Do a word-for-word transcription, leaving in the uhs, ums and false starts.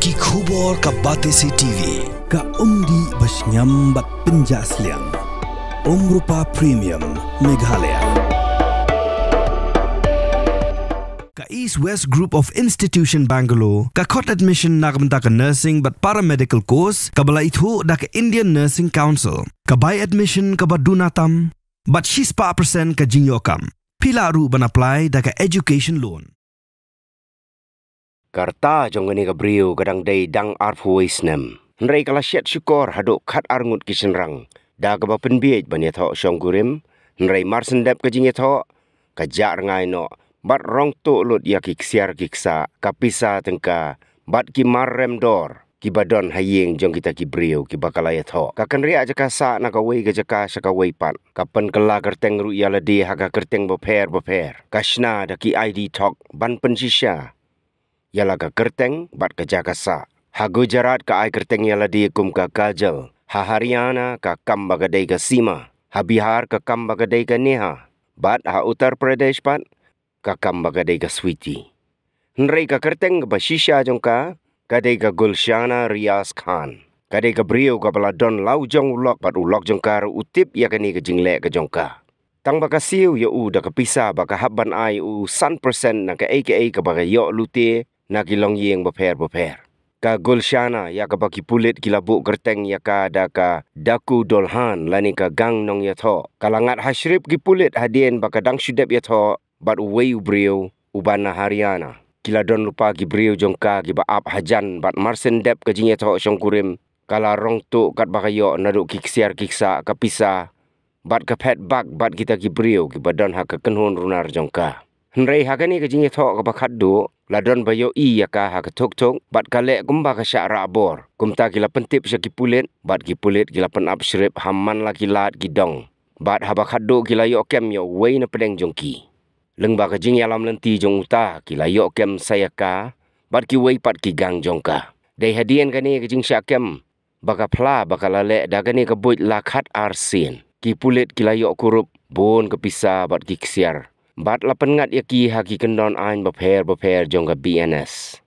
Ki khubor ka Batesi T V. Ka umdih ba shngiam bad pynjah sliang. Umrupa Premium Meghalaya. Ka East West Group of Institution Bangalore ka khot admission na ka bynta ka nursing bad paramedical course kaba la ithuh da ka Indian Nursing Council. Ka bai admission kaba duna tam bad shispah percent ka jingïoh kam. Phi lah ruh ban apply da ka education loan. Ka rta jong kane ka briew ka dang dei dang arphew wei snem. Hynrei ka la shet shukor haduh khat ar ngut ki shynrang da kaba pynbiej ban ïathoh shongkurim. Hynrei mar shen dep ka jingïathoh, ka jah rngai noh bad rong tuh lut ïa ki ksiar ki ksah, ka pisa tyngka bad ki mar rem dor kiba don ha ïing jong kita ki briew kiba ka la ïathoh. Ka kynriah jaka sah na kawei ka jaka sha kawei pat. Ka pynkylla kyrteng ruh ïa lade ha ka kyrteng bapher bapher. Ka shna da ki I D thok ban pynshisha ïa la ka kyrteng bad ka jaka sah. Ha Gujarat ka ai kyrteng ïa lade kum ka Kajal. Ha Haryana ka kam ba ka dei ka Sima. Ha Bihar ka kam ba ka dei ka Neha. Bad ha Uttar Pradesh pat ka kam ba ka dei ka Sweety. Hynrei ka kyrteng kaba shisha jong ka, ka dei ka Gulshana Riaz Khan. Ka dei ka briew kaba la don la u jong u lok bad u lok jong ka ruh u tip ïa kane ka jingleh ka jong ka. Tang ba ka siew ïa u da ka pisa ba ka hap ban ai u san percent na kaei kaei kaba ka ïoh lute na ki longïing bapher bapher. Ka Gulshana ïa kaba ki pulit ki la buh kyrteng ïa ka da ka Daku Dolhan lane ka gang nongïathoh, ka la ngat ha shrip ki pulit hadien ba ka dang shu dep ïathoh bad uwei u briew uba na Haryana. Ki la don lypa ki briew jong ka kiba ap hajan bad mar shen dep ka jingïathoh shongkurim, ka la rong tuh katba ka ïoh naduh ki ksiar ki ksah, ka pisa bad ka phet bak bad kita ki briew kiba don ha ka kynhun runar jong ka. Hynrei ha kane ka jingïathoh kaba khatduh, la don ba ïohi ïa ka ha ka thuk thuk bad ka leh kumba ka shah rah bor. Kumta ki la pyntip sha ki pulit bad ki pulit ki la pynap shrip ha man la ki lad ki dong. Bad haba khatduh ki la ïoh kem ïa uwei na pdeng jong ki. Lyngba ka jingïalam lynti jong uta ki la ïoh kem sa ïa ka bad kiwei pat ki gang jong ka. Dei hadien kane ka jingshah kem ba ka phla ba ka la leh da kane ka buit la khat arsien. Ki pulit ki la ïoh kurup bun ka pisa bad ki ksiar bad la pynngat ïa ki ha ki kyndon aiñ bapher bapher jong ka B N S.